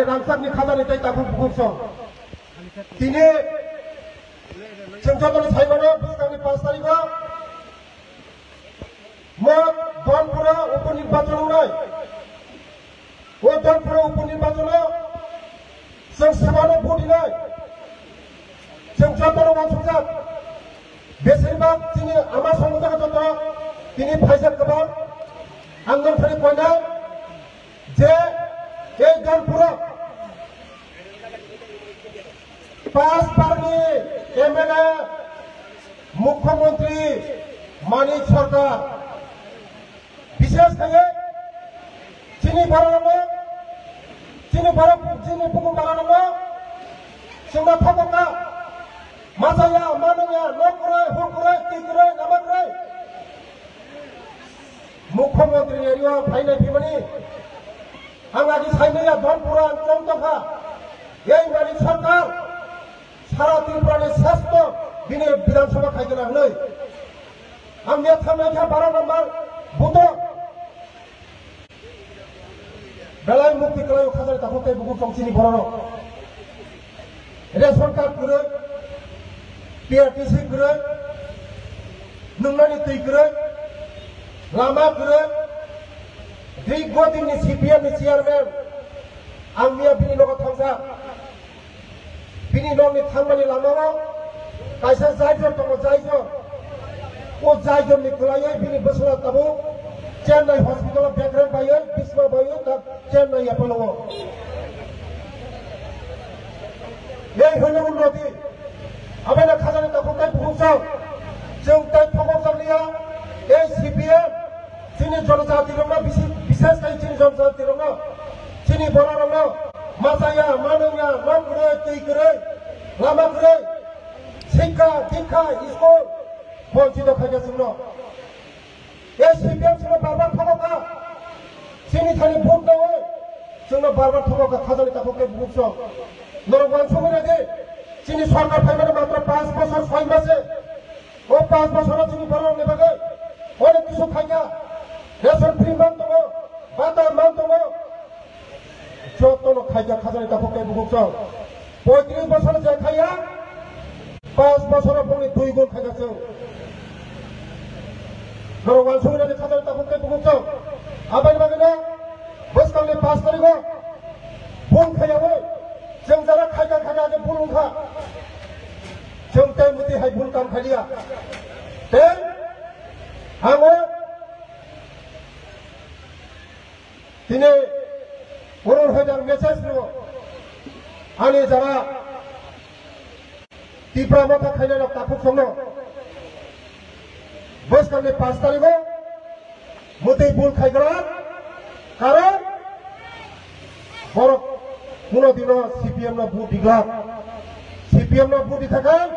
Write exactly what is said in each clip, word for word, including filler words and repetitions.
Tangkakni khajani tei takhuk bukhuk song. Tini chwng jotono sai mano, bwskangni pash tarikh o mo Donpura upo nirbachon wngnai. O Donpura upo nirbachon o chwng swmano vote rinai. Chwng jotono uansukjak. Besirbak chini ama songmani joto tini phaijak kwbang. Ang nongthani koinai je ei Donpura pash parni M L A Mukhyamantri Manik Sarkar, bishesh khaiwi chini bororokno, chini borok, chini bukhuk bororokno chwngno thokokna machaya, manwngya, nok kwrwi, huk kwrwi, twi kwrwi, lama kwrwi. Mukhyamantri ni area o phainai phimani ang agi saimanya Donpura ang chong tongkha. Ei Manik Sarkar sara Tripura ni sreshto bini Bidhan Sabha khaikha hwnwi. Ang miya thangnai kha baro number booth o. Belai mukti kwlaio khajani takhuk tei bukhuk song chini bororok. Ration card kwrwi, P R T C kwrwi, nungnani twi kwrwi, lama kwrwi, Digbo dinni C P M ni chairman, ang miya bini nogo thangjak. Bini nokni thangmani lamao kaisa jaijor tongo, jaijor. O jaijorni kwlaiwi bini bwsla tabuk Chennai hospital o bekreng baiwi, bisma baiwi, ta Chennai Apollo o. Ei hwnwi unnoti. Aboni khajani takhuk tei bukhuk song. Chwng tei thokokjakliya, ei C P M. Chini jonojati rokno bisi-, bishesh khai chini jonojati rokno, chini borok rokno machaya, manwngya, nok kwrwi, twi kwrwi, lama kwrwi, sikha, dikha, school, bonchito khaikha chwngno. S P M chwngno bar bar thokokha, chini thani vote nawi chwngno bar bar thokokha, khajani takhuk tei bukhuk song. Norok uansugwi naidi, chini sorkar phaimani matro panch bosor soi mase. O panch bosoro chini bororokni bagwi onek kisu khaikha, ration free man tongo, bata man tongo, jotono khaikha khajani takhuk tei bukhuk song. Poitris bosor je khaiya, panch bosoro boni dui gun khaikha chwng. Norok uansugwi naidi khajani takhuk tei bukhuk song. Aboni bagwino bwskangni panch tarikh o bun khaiyawi chwng jara khaikha khaikha age bun wngkha. Chwng tei mwtwi hai bun kam khaiya. Tei ang o tini oro hai ang message rwo. Ani jara Tipra Motha khainai rok takhuk songno bwskangni panch tarikh o mwtwi bun khaiglak, karon borok kuno dino C P M no vote diglak. C P M no vote di thangkha,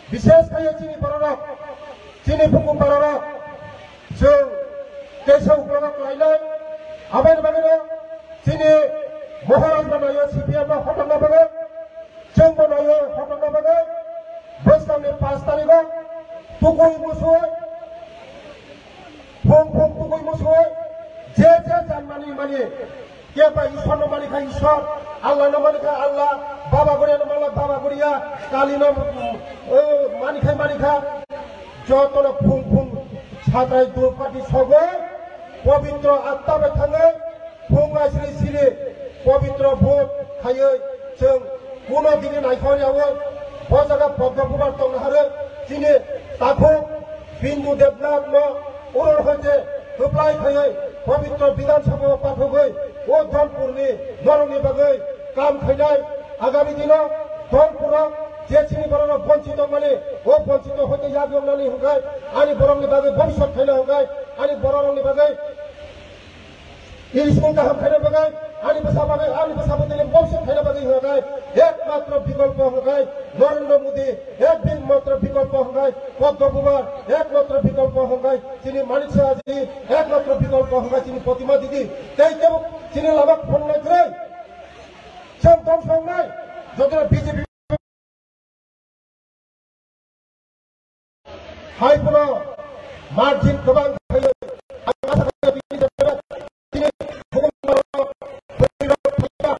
bishesh khaiwi chini bororok, chini bukhuk bororok, chwng kaisa uklogo klainai, aboni bagwino chini Maharaj no naio C P M no hotokna bagwi, chwngbo naio hotokna bagwi, bwskangni panch tarikh o tukui musui, phung phung tukui musui, je je janmani mani, keba Ishwar no mani kha Ishwar, Allah no mani kha Allah, Baba Goriya no mani kha Baba Goriya, Kali no, eh, mani kha mani kha, jotono phung phung satrai dupati sogwi, pobitro atta bai thangwi, phung aisri sili, pobitro vote khaiwi chwng kuno dini naikhor yawi, bo jaga Padma Pubar tongna harwi, chini takhuk Bindu Debnath no oro hoite kwplai khaiwi pobitro Bidhan Sabha o pathogwi o Donpurni norokni bagwi kam khainai. Agami dino Donpuro je chini bororok bonchit tongmani, o bonchito hoite yak yoknani hwnkhe ani borokni bagwi bhobishyot khaina hwnkhe ani bororokni bagwi Iri song kaham khaina bagwi, ani bwsa bagwi, ani bwsa bwtwini bongso khaina bagwi hwnkhe, ekmatro bikolpo hwnkhe Narendra Modi, ekmatro bikolpo hwnkhe Padma Pubar, ekmatro bikolpo hwnkhe chini Manik Saha ji, ekmatro bikolpo hwnkhe chini Protima Didi, tei kebo chini lama phungnai kwrwi, chwng tong songnai, jotono B J P Hai phano margin kwbang khaio. Ang asa khaio bini jora tini hukum borok bwrwi rok phaiba.